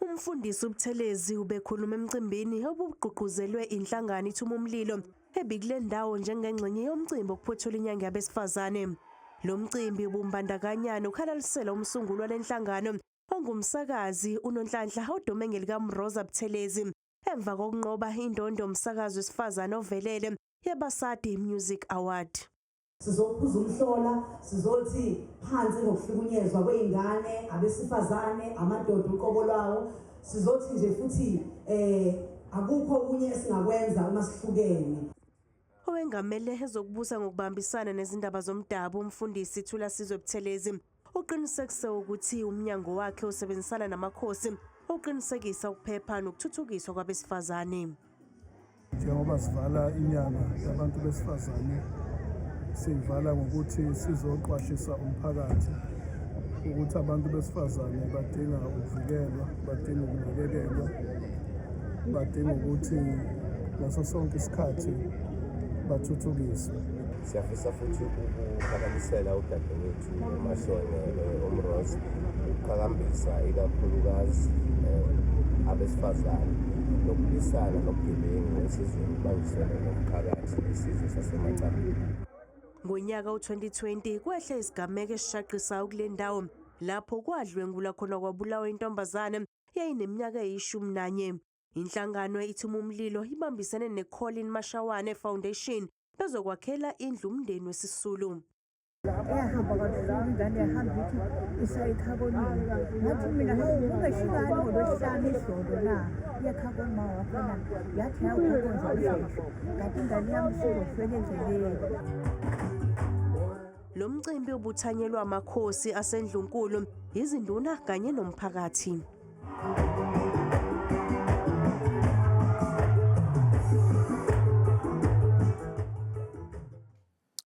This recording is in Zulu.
Umfundisi uButhelezi ubekhuluma emcimbini obugqugquzelwe inhlangano Ithuma Umlilo ebikule ndawo njengengxenye yomcimbi wokuphothula inyanga yabesifazane. Lo mcimbi ubumbandakanya nokuhalalisela umsunguli wale nhlangano ongumsakazi uNonhlanhla odume ngelikaMroza Buthelezi emva kokunqoba indondo yomsakazi wesifazane ovelele yeBasadi Music Award. Sizophuza umhlola, sizothi phansi ngokuhlukunyezwa kwey'ngane, abesifazane, amadoda uqobo lwawo. Sizothi nje futhi eh akukho okunye esingakwenza uma sihlukene. Owengamele ezokubusa ngokubambisana nezindaba zomdabu uMfundisi Thulasizwe Buthelezi uqinisekise ukuthi umnyango wakhe usebenzisana namakhosi uqinisekisa ukuphepha nokuthuthukiswa kwabesifazane. Njengoba sivala inyanga yabantu besifazane, siyivala ngokuthi sizoqwashisa umphakathi ukuthi abantu besifazane badinga ukuvikelwa, badinga ukunakekelwa, badinga ukuthi ngaso sonke isikhathi bathuthukiswe. Siyafisa futhi ukuphakamisela udadewethu uMashenge uMroz ukuqhakambisa ikakhulukazi abesifazane nokulwisana nobugebengu esizweni kubanjiswene nomphakathi nesizwe saseMacaleni. Ngonyaka u-2020 kwehle isigameko esishaqisayo kule ndawo lapho kwadlwengulwa khona kwabulawa intombazane yayineminyaka eyishumi nanye. Inhlangano Ithuma Umlilo ibambisene ne-Colin Mashawane Foundation bezokwakhela indlu umndeni wesisulu. Yahamba kabuhlungu ingane, yahamba ithi isayikhakonini. Ngathi mina, hawu, ungeshingane ngoLwesihlanu izolo na iyekhakoma wakho na? Yathi hawu gogo, ngizofehla kanti ingane yami isizofela endleleni. Lo mcimbi ubuthanyelwa amakhosi asendlunkulu, izinduna kanye nomphakathi.